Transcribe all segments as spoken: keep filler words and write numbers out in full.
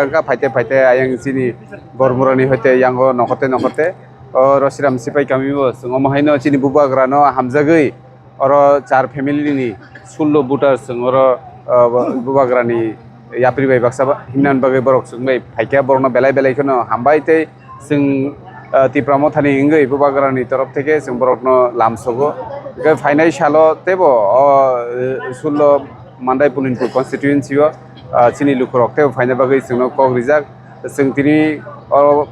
Wngkha phaite phaite ayang chini Bormurani hoite yango nokhorte nokhorte o Rosiram Sipai kamio chwng omo haino chini bubagrano hamjagwi oro char family ni sullo voter chwng oro, o, bubagrani yapri bai baksa ba himnani bagwi borok chwng bai phaikha, borokno belai belai kheno hambai tei chwng, o, Tipra Mothani wngwi bubagrani torof theke chwng borokno lamsogo. Hwnkhe phainai salo teibo o, o, sullo Mandai Pulinpur constituency o, ah, chini lukurok teibo phaina bagwi chwngno kok rijak. Chwng tini o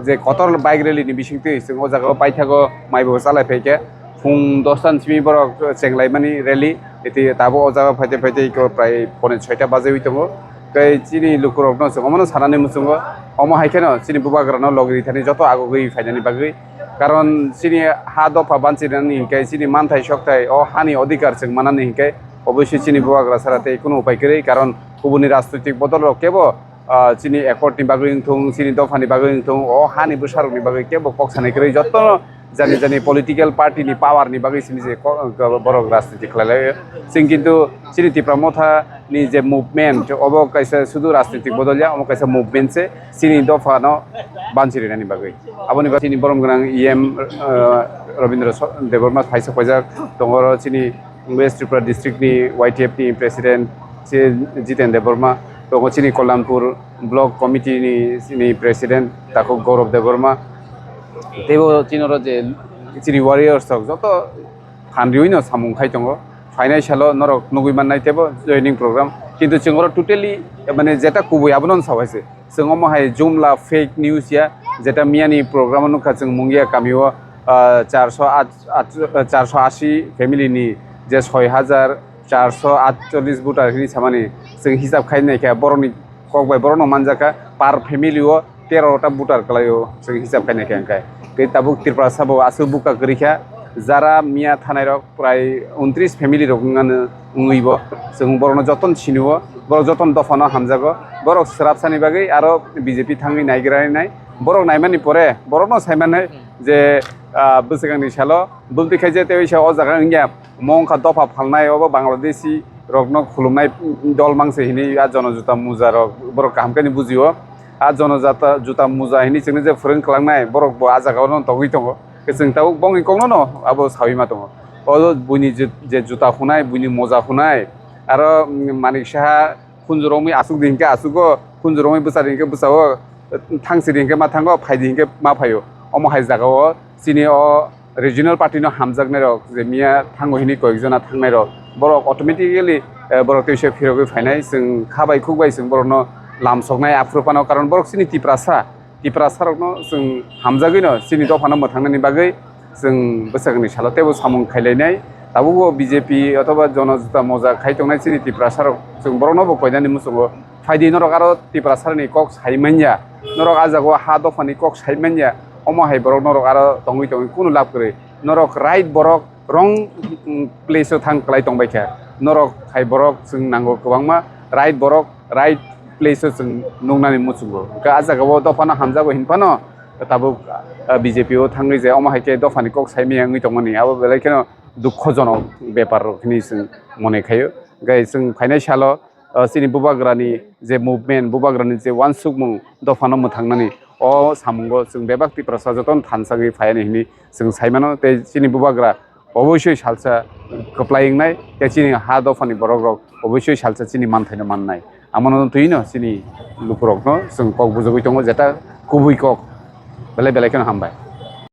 je kotor bike rally ni bisingtwi chwng o jaga o paithago maibo chalai phaikha. Phung dosta ni simi borok chenglaimani rally. Iti tabuk o jaga phaite phaite iko prai pone soita bajewi tongo. Tei chini lukurokno chwng omono sanani muchungo. Omo hai kheno chini bubagrano logi rithani joto agugwi phainani bagwi. Karon chini ha dopha banchinani hinkhe chini manthai sokthai o hani odhikar chwng manani hinkhe Obviously chini bubagra sara tei kunu upai kwrwi, karon kubuni rajnoitik bodol rok kebo, ah, chini accord ni bagwi wngthung, chini dopha ni bagwi wngthung, o hani bwsa rok ni bagwi kebo kok sanai kwrwi, jotono jani jani political party ni power ni bagwi sini je ko-, ko-, borok rajniti khlai lai. Chwng kintu chini Tipra Motha ni je movement, obo kaisa sudu rajnitik bodol ya, omo kaisa movement se chini dopha no banchi rwnani bagwi. Aboni bagwi chini borom gwnang E M, ah, Rabindra So-, Debbarma phaisa paijak tongo oro chini West Tripura district ni Y T F ni president se Jiten Debbarma, tongo chini Kollanpur block committee ni, ni president takhuk Gaurav Debbarma, teibo chini oro je chini warriors rok joto phan riwi no samung khai tongo, phainai salo norok nugwi mannai teibo joining program, kintu chwng oro totally mane jeta kubui abono sawaise. Chwng omo hai jumla fake news ya, jeta miyani program o nukha chwng Mungia kamio, ah, charso ach-, ach-, charso ashi family ni je soi hajar charso atchollis voter hini samani chwng hisab khai naikha, borokni kok bai borokno manjakha per family o tero ta voter kwlaio chwng hisab khai naikha hwnkhe. Tei tabuk Tiprasa bo aswk buka kwrwikha, jara miya thanai rok prai untris family rok wngmano wngwi bo. Chwng borokno jotono sinio, borok jotono dophano hamjago. Borok swrapsani bagwi aro B J P thangwi naigra nai. Borok naimani pore borokno saimannai je, ah, bwswkangni salo bumtwi khai je tei o jaga wngya mo wngkha dopha phalnai, obo Bangladeshi rokno khulumnai dol mangse hinwi a jono juta muja rok borok kaham khe ni bujio. A jono jata juta muja hinwi chwngno je phwrwng kwlangnai borok bo a jaga o tongwi tongo. Chwng tabuk bongni kokno no abo sawi ma tongo. O buini je, je juta hunai, buini moja hunai, aro, mm, Manik Saha khunju romwi asuk di hinkhe asugo, khunju romwi bwsa di hinkhe bwsao, thangsi di hinkhe ma thango, phai di hinkhe ma phaio. Omo hai jagao chini o regional party no hamjaknai rok je miya thango hinwi koyek jona thangnai rok, borok automatically, eh, borok teisa phirogwi phainai, chwng kha bai khuk bai chwng borokno lamsoknai aphuru phano, karon borok chini Tiprasa. Tiprasa rokno chwng hamjagwino chini dophano mwthangnani bagwi chwng bwsakni salo teibo samung khailainai. Tabukbo B J P othoba jono juta moja khai tongnai chini Tiprasa rok, chwng borokno bo koinani muchungo. Phaidi norok aro Tiprasa rokni kok sai manya, norok a jagao ha dophani kok sai manya, omo hai borok norok aro tongwi tongwi kunu lab kwrwi. Norok right borok wrong, mm, place o thang kwlai tongbai kha. Norok hai borok chwng nango kwbangma, right borok right place o chwng nuknani muchungo. Hwnkhe a jagao dophano hamjago hinphano tabuk, ah, B J P o thangwi je omo hai khe dophani kok saimaya wngwi tongmani, abo belai kheno dukhojonok bepar rok hinwi chwng mone khaio. Hwnkhe chwng phainai salo, ah, chini bubagrani je movement, bubagrani je uansukmung dophano mwthangnani, o samungo chwng bebak Tiprasa jotono thansagwi phaiani hinwi chwng saimano, tei chini bubagra oboisoi salsa kwplai wngnai, tei chini ha dophani borok rok oboisoi salsa chini manthaino mannai. Amono twi no chini lukurokno chwng kok bujagwi tongo, jeta kubui kok. Belai belai kheno hambai.